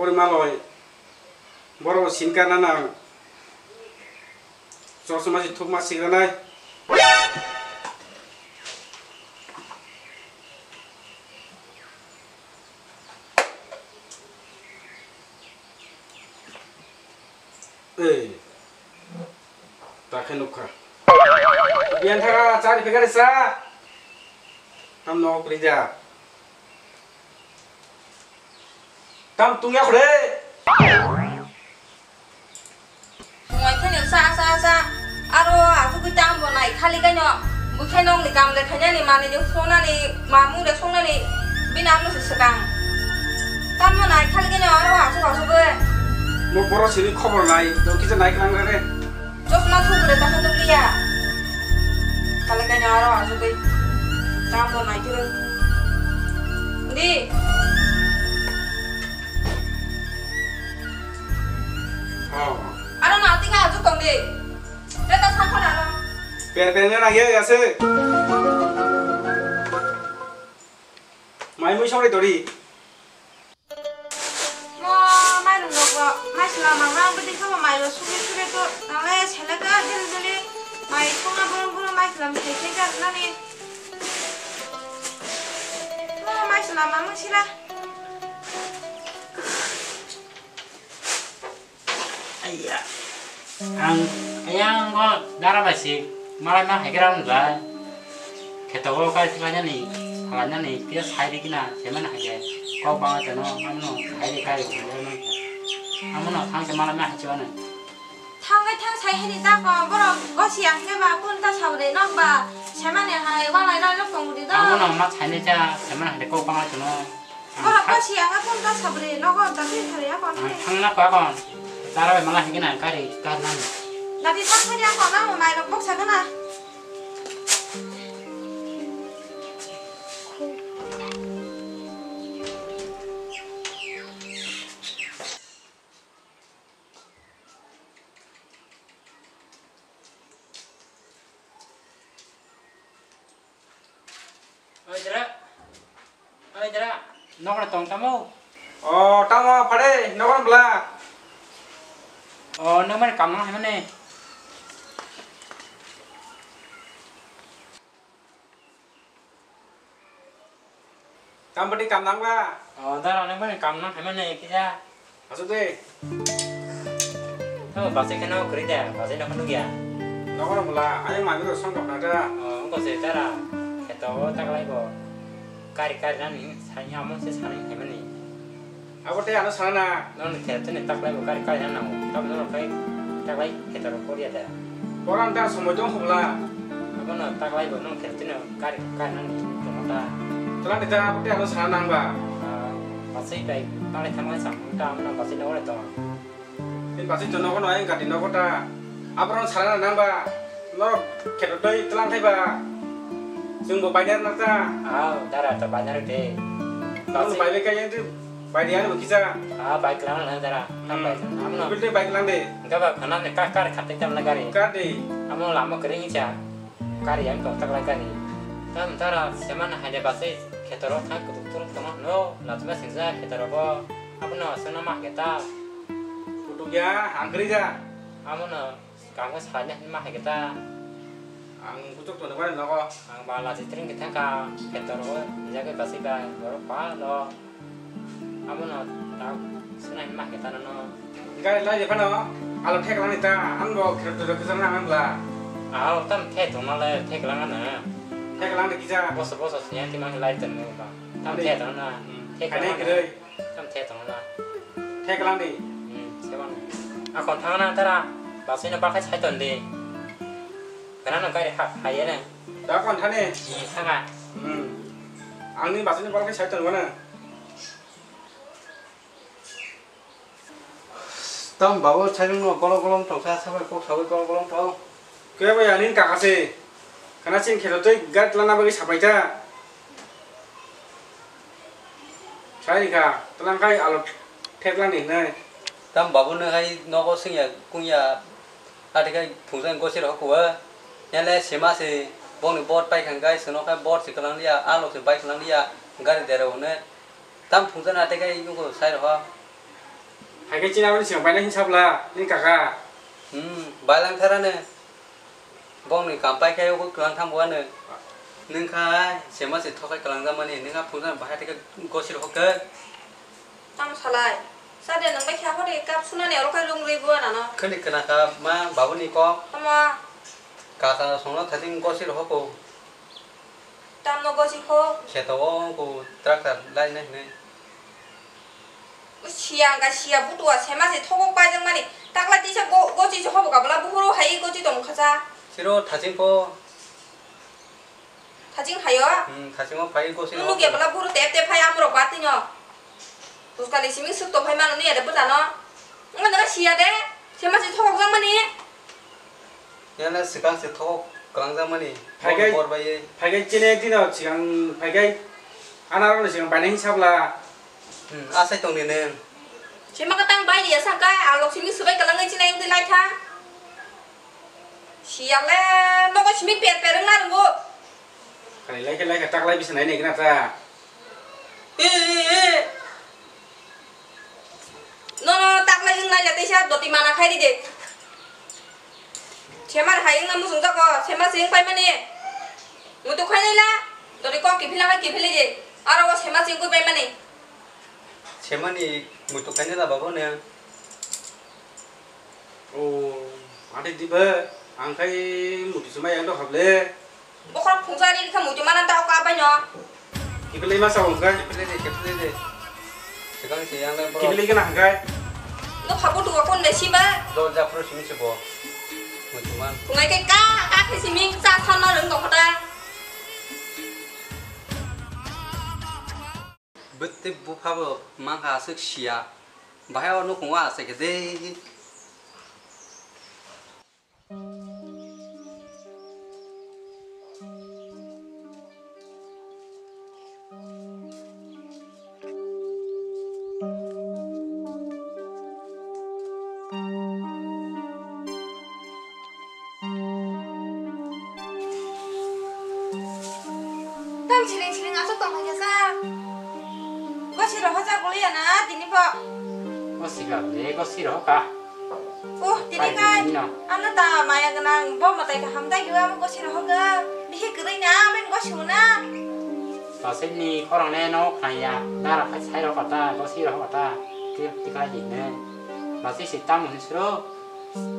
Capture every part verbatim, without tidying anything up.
Porimaloi. Borok sin karna nang. Chosma si thukma sigranai. Ei. Ta khe nukha. Biyan thaga chari phikari sa. Tam nok rija. Tam tungya khore. Tungya khani sa sa sa. Aro asugwi tam bo nai khali kaino. Bukhe nokni kam le khainani manwi de songnani mamung de songnani. Bini amno se swkang. Tam bo nai khali kaino aro asuk asugwi. Mo boro sini khobor nai. Tong kisa nai klang re. Chosma thubure ta khe nukliya. Kale kanya aro asugwi. Tamo nai khe. Di. Oh. Aro na tinga asuk tong di. Teta sakho na ro. Per per na ye ya se. Mai mui sori dori. Mo mairung rok bo mai sila mang rang bidi khe bo mai rok suri suri to nang le sele ka dil dili mai thung na burung burung mai sila mithai khe ka nani. Mo mai sila mang sila. Aiya. Ang, ayang go dara bai si malai ma hai gram lai. Kheto go kai siklai nani, halai nani, pia sai ri kina, semen hai ge. Kok bang te no, amno sai ri kai ri nani. Amno thang se malai ma hai chwa nani. Thang kai thang sai hini ta ko, borok gosi ang ke ba, kun ta sabre nok ba, semen hai walai lai lok tong di do. Amno ma sai ne cha, semen hai kok bang te no. Borok ko si ang kung ta sabri nogo ta twi thari akon. Ang thangna pa kon. Tara bai mala higina kari kar nang. Nati ta thari akon na mo mai rok bok sagana. Oi, Dra. Oi, Dra. Nokra tong tamo? O, tamo, phade, nokra bla. O, nang mani kam nang hai mani. Tam bati kam nang ba? O, dara nang bani kam nang hai mani kisa. Asuk de. Tamo basi kheno kwrwi da, basi no kheno ya. Nokno mula, ayang mami ro song dokna da. O, wngko se dara. Kheto o taklai bo. Kari kari nani sai amo se sanai hai mani. Abo tei ano sana na. Nono khe tini taklai bo kari kari na nango. Tamo nono kai taklai khe taro koriya da. Boran da somoi tong khobla. Abono taklai bo nono khe tini kari kari na ni tongmo ta. Tla ni da abo tei ano sana nang ba. Ah, basai bai palai thanglai sam ta amno basai no ore tong. Ni basai to nogo no ayang gati nogo ta. Abono sana nang ba. Norok kheto tei tlang thai ba. Chwng bo bainar na ta. Ah, dara to bainar de. Nono bai bai kaya tu. Bai di ano kisa. Ah, bai klang na dara. Tam bai. Amo no. Bil de bai klang de. Enggak ba khana ne kar kar khatai tam na gari. Kar de. Amo lama kering cha. Kari yang kau tak lai kari. Tam tara seman hai de basi khetoro thang kutuk turuk tong no. Natma singsa khetoro bo. Amo no sona mah keta. Kutuk ya, hangkri ja. Amo no. Kangma salai ni ma hai khe ta. Ang kuchuk tongwi mano nogo. Ang ba lachi tring khe thang kha, kheto rogo, bijak khe basi bai, borok pa no. Amo no ta swnai ma hai khe ta no. Gari lai de phano, alo thek lang ni ta, ang bo kheto rok khe nang bla. Alo tam the tong na le, thek lang na. Thek lang de kisa. Boso boso snya ti mang lai tong ba. Tam the tong na. Thek lang na. Tam the tong na. Thek lang di. Hmm, sebang. Akon thang na tara. Basai no bakai sai ton di. Kana no gari ha, ha ye ne. Da kon thane. Ni thanga. Hmm. Ang ni basai no bakai sai ton wana. Tam babu sai no golong golong tong sa, sa bai kok sabai golong golong tong. Khe bai ani kaka se. Kana chini kheto tei gari lana bagwi sapai ta. Sai kha, tlang khai alo thek lang ni hinai. Tam babu no hai nogo singya kungya ati khai phungsa gosi rok kuwa. Yale sema se bongni bot pai khan gai seno khai bot se kwlang liya, alo se bai kwlang liya, gari dera hone. Tam phungsa na ati khai nugo sai rok. Hai khe chini aboni siyang bainai hin sabla, nini kaka? Hmm, bailang tharano. Bongni kam pai khe ugwi kwlang thang bo ano. Nwng kha sema se thokai kwlangjak mani, nwng a phungjak bahai tei khe gosir hokhe. Tamo salai. Sade nwng bai khe aphano cup sunani oro khe rung rwi bo anano. Khani khna kha ma babuni kok. Tamo. Kaka songno thajing gosir hoko. Tamno gosi kho. Kheto o ko tractor lai nai hinwi. Siya wngkha siya butua sema se thokok paijak mani. Takla tisa go-, gosi se hobo kabla buhuru hai gosi tong khacha. Siro thaching po. Thaching hayo? Hmm, thaching o phai gosi. Nunu ge bala buhuru tep tep hai amrok batino. Buskali simi suk to phai mano ni ade bwtano. Wngma nang siya de. Sema se thokok jak mani. Yana swkang se thok kwlangjakmani. Phaigai, bor baiwi. Phaigai chini dino swkang phaigai. Anarokni swkang bainai hin sabla. Hmm, asai tongni nwng. Sima kwtang bai liya sangka, alok simi swbai kwlangwi chini wngwi lai tha. Siyale nogo simi per per wngna rwngo. Kali lai khe lai khe tak lai bisa nai nai gana ta. E, e, e. Nono taklai wng naila teisa doti mana khai ride. Semar hai wngna muchung jago, semar se wng paimani. Muitu khai naila, doti kok kiphilna khai kiphilide. Aro o semar se wngwi paimani. Semani muitu khai naila babu ne. O, ate diba, ang khai muitu se mai ang dok hable. Bokhorok phungsa ri khe muitu mana ta o ka bai no. Kiphilwi ma sao hwnkhe? Kiphilwi de, kiphilwi de. Swkang se yang le borok. Kiphilwi gana hwnkhe? No khabu duwa kon le siba. Dol ja phuru simi se bo. Muitu man. Phungai khe ka, ka khe simi cha thon no rwng no khoda. Bwtwi bupha bo mankha aswk siya. Bahai o nukhungo aswk khe de. Tang siring siring aswk tongthai khe sa. Gosi rohor jak guli ya na tini bo. Gosi ga le gosi rohor ka. Oh, tini kai. Ano ta maya gwnang bo mwtai kaham dai hiwa amo gosi rohor ga. Bihi kwrwi na amen gosi na. Basai ni khorang le no khaya. Dara khai sai rohor ta gosi rohor ta. Tik tik lai di ne. Basai si tam ni sro.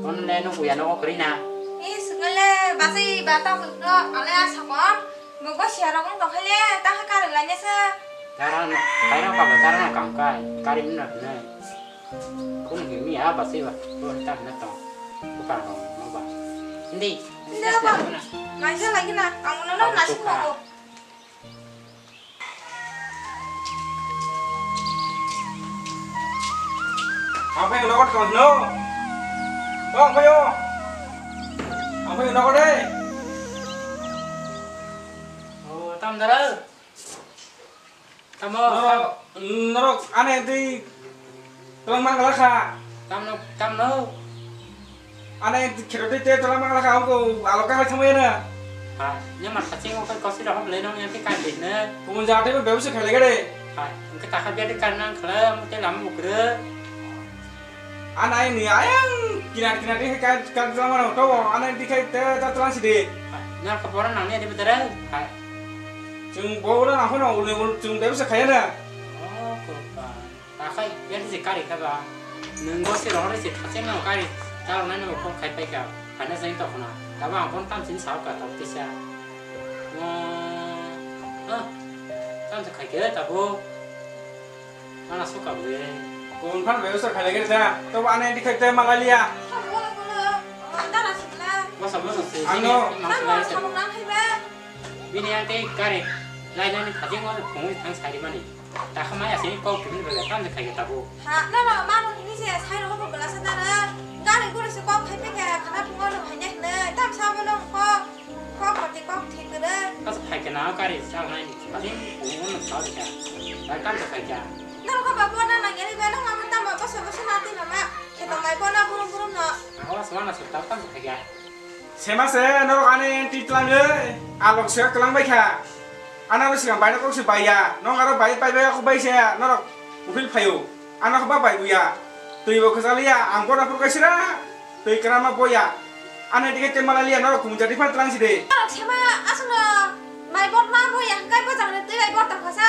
Bono le nukuya nogo kwrwi na. Ee, swkang le bachai ba tabuk no ale asa kom. Bo gosiya rok wng tong khe le, ta khe karwi lai nai se. Dara no, dara kabo dara no kam kai, kari no rw nai. Kung hi mi a bachai ba, bo ta na tong. Ko ka no, no ba. Ndi, ndi ba. Mai se lai na, ang no no na si ko. Ang phai nogo tong no. O ang phai o. Ang phai nogo de. O tam dara. Tamo. Norok, norok ane twi Twlang mangala kha. Tamno, tamno. Ane khero tei te twlang mangala kha, ongko alo kang lai thangmaya na. Ha, nya ma thaching o kai kosi rohom le nong yang kai de ne. Kumun jate mo bebse khai lege de. Ha, engke takha biya de kan nang khala mo te lam mukre. Ana ai ni ayang kinar kinar de kai kai twlang mano to, ana di khai te ta twlang si de. Ha, nya ka pora nang ne de bedare. Ha. Chung bo na na hono ule ul chung bebse khaya na. Oh, ko pa. Takhai, yati je kari khaba. Nung bo se rohor se thacheng no kari. Tao nai no kok khai pai ka. Khana jeng to khona. Tabo ang pon tam chin sao ka tao tisa. Mo, ah, tam se khai ke tabo. Mana so ka bwe. Kon phan bwe so khai lagi ta. To ane di khai te malalia. Bosa bosa se. Ano. Bini yang tei kari. Lai lai ni thacheng no phung thang sari mani. Takha maya sini kok kibini bela tam de khai tabo. Ha, no, no, ma no hini se sai ro ko bela sa dara. Gari guri se kok khai pe kha, khana phungo no hai ne ne. Tam sa mo no kok, kok pati kok thik re. Pas khai ke na gari sa nai ni. Pati phungo no sa de kha. Bai tam de khai kha. No ko ba ko na na gari ba no ma tam ba so ba so na ti mama. Khe to mai ko na burum burum no. Awas mana se tam tam de khai kha. Sema se norok ani twi twlangwi alok se twlang bai kha. Ano aro sikang bai kok se bai ya. Nong aro bai bai bai kok bai se norok uphil phaio. Ano kha ba bai buya. Twi bo kwchaliya, ang borok phuru kaisira. Twi kwrama boya. Ani dige te malaliya, norok khumui jati phar tlang si de. Norok sema aswkno mai bor ma boya, hwnkhe bo jagani twi bai bor tongkha sa.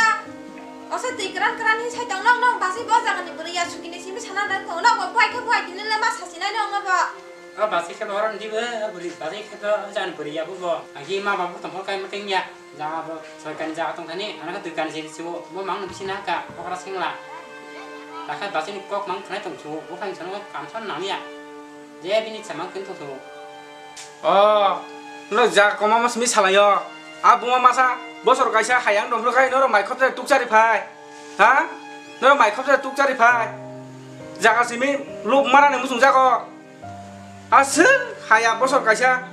Oso twi kwran kwran hin sai tong, nok nok basi bo jagani bwrwi ya sugini simi sana dan ko, nok bo bai khe bai tini le ma sasi nai nong bo. O basi khe boron dibo, o bwrwi basi khe bo jagani bwrwi ya bo bo. Agi ma babu tongkha kai ma tengya. Jaga bo sorkar ni jaga tong thani, ano khe dui kan siri siwo, bo mang no bisi na ka, okra singla. Takha basi ni kok mang thani tong siwo, bo khan sono kam san nang ya. Je bini chamang kin tong siwo. O, no jaga koma mas mi salayo. A buma masa, bosor kaisa hayang dong khai, noro mai khop tukchari phai. Ha? Noro mai khop tukchari phai. Jaga simi luk mana ni musung jago. Aswk haya bosor kaisa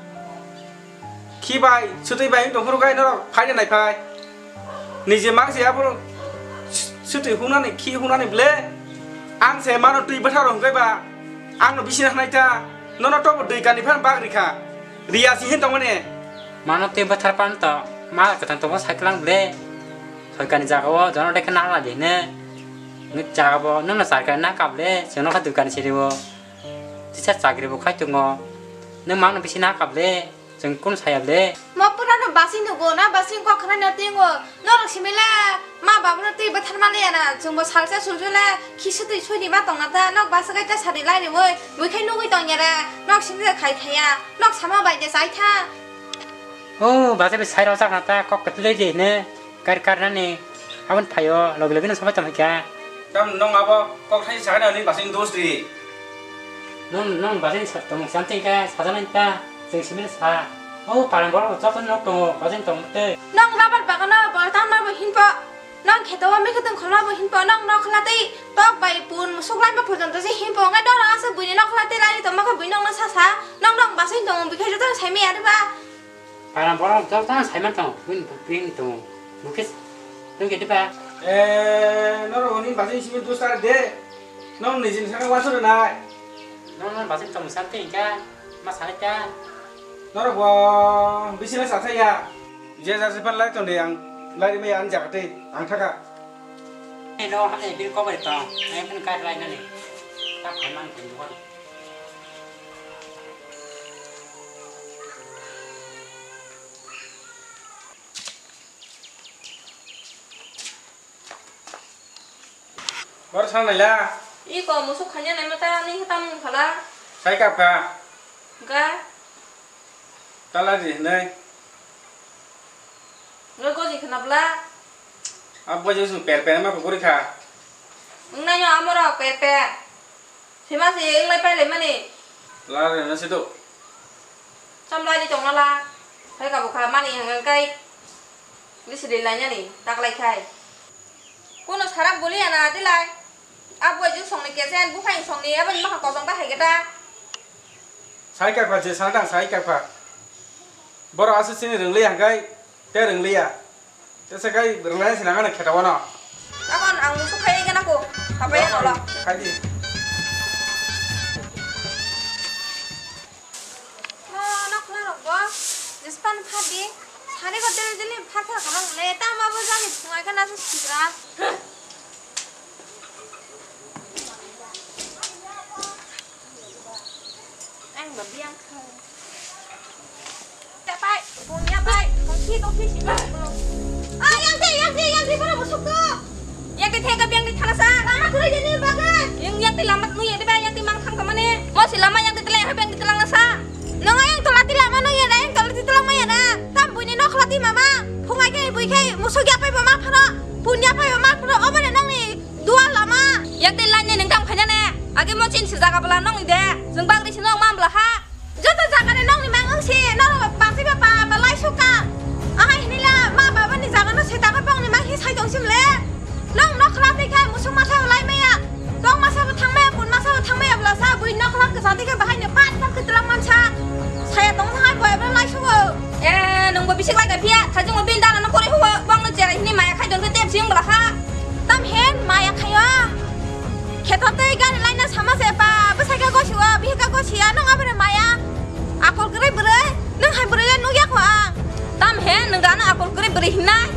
khi bai, swtwi bai wng tongphuru khe norok phaina naiphai. Niji mang se abono swtwi hunani, khi hunani ble. Ang se mano twi bwtharo hwnkhe ba, ang no bisina hwnai ta, nono tobo dui kani phan bak rikha. Riya si hin tongmani. Mano twi bwthar pan to, ma kwthang tongma sai kwlang ble. Soi kani jaga o, jono dekhe nang la de hine. Nung jaga bo, nung no sar kani na kap le, jono kha dui kani siri o. Tisa chakri bo khai tongo. Nung mangno bisi na kap le, chwng kunu saya le. Mo pura no basi nugo na, basi kok khna no tingo. Norok simi le ma babu no twi bwthar ma le ya na, chwng bo salsa sulsu le khisi twi sui ni ma tong na ta, nok basi kai ta sari lai ri woi, bui khai nugui tong ya re, nok simi le khai khai ya, nok sama bai de sai tha. O, basi be sai rok chak na ta, kok kwtwi le de ne. Kar kar nani aboni phaio logi logi no sabai tongkha. Tam nong abo kok thai sakani oni basing dos di. Nong nong basing sa tong sam tengka sajanai ta sing simin sa. O parang borok joto nok tongo basing tong te. Nong rabar bagano boltam ma bo hinpo. Nong kheto wa mikhe tong kholma bo hinpo. Nong nok khla tei tok bai pun musuk lai ma phojon to se hinpo ngai doro asa buini nok khla tei lai tong ma khe buini nong no sa sa. Nong nong basing tong bikhe joto sai me ari ba. Para borok joto tang saiman tongo, buini buini tongo. Bukhe tong khe diba? Eh, norok oni bajin simi dusar de. Nong nijin saka wasu nai. Nong nong bajin tong sante ka, ma sare ka. Norok bo bisina sa thaya. Je ja se pan lai tong de ang, lai ri me ang jaga te, ang thaka. Eh, no, hane bir ko bai tong. Ai pun kai lai nani. Tak phaman pun ko. Bor sang naila. Iko musuk khanya nai mata ni khe tamung phala. Sai kap kha. Ga. Tala di nai. Ga goji khna bla. Abo je sung per per ma pukuri kha. Wngnai no amoro per per. Sima se wnglai pai lai mani. La re na se do. Cham lai di tong na la. Hai ka bukha mani hang kai. Bisi de lai nani tak lai khai. Kuno sarak boli ana di lai. Abo ju song ni kesen bukhai song ni abo ni maha kosong ba hai geta. Sai ka pha je sa dang sai ka pha. Boro asu sini rwng lai hang kai. Te rwng lai ya. Tesa kai rwlai sinang ano kheta wano. Akon ang musuk khai gana ko. Hapai ano lo. Khai di. No, no khna rok bo. Jispan pha di. Sani ko dele dele pha kha kha le ta ma bo jani phungai kana se sikra. Ang ba biang kha. Ya pai, bung ya pai, bung ki to ki si ba. Ah, yang te, yang te, yang te, para musuk to. Yang te thega biang di thana sa. Lama kuri jeni bagai. Yang, yang te lama nu yang te ba, yang te mang thang kamane. Mo si lama yang te tele ha biang di telang na sa. Nongo yang tola ti lama no ya, yang tola ti telang ma ya na. Tam bui ni nok la ti mama. Phungai ke bui ke musuk ya pai ba ma phano. Pun ya pai ba ma phano. Obo ne nong ni. Dua lama. Yak tei line ni nengkam khaina ne. Age mo chin si jaga bwla nong ni de. Jeng bagri si nong mam bwla ha. Joto jaga ni nong ni mang wng si noro basi ba pa ba lai suka. Ahai hinila ma baba ni jaga no se ta ka pang ni mang hi sai tong sim le. Nong nok khla tei kha musuk masa lai maya. Tong masa bo thang maya pun masa bo thang maya bwla sa bui nok khla kasa tei kha bahai ni pat pat ke telang mansa. Saya tong hai boy bwla lai suka. Eh, nung bo bisik lai ka phiya. Thajung bo bin dala no kore huwa. Bang no jera hini maya khai don ke tep sing bwla ha. Tam hen maya khayo. Kheto tei gari laina sama se pa, bwsai ka gosio, bihi ka gosia, nung aboni maya. Akol kwrwi bwrwi, nung hai bwrwi le nukya kho ang. Tam hen nung dano akol kwrwi bwrwi hinna,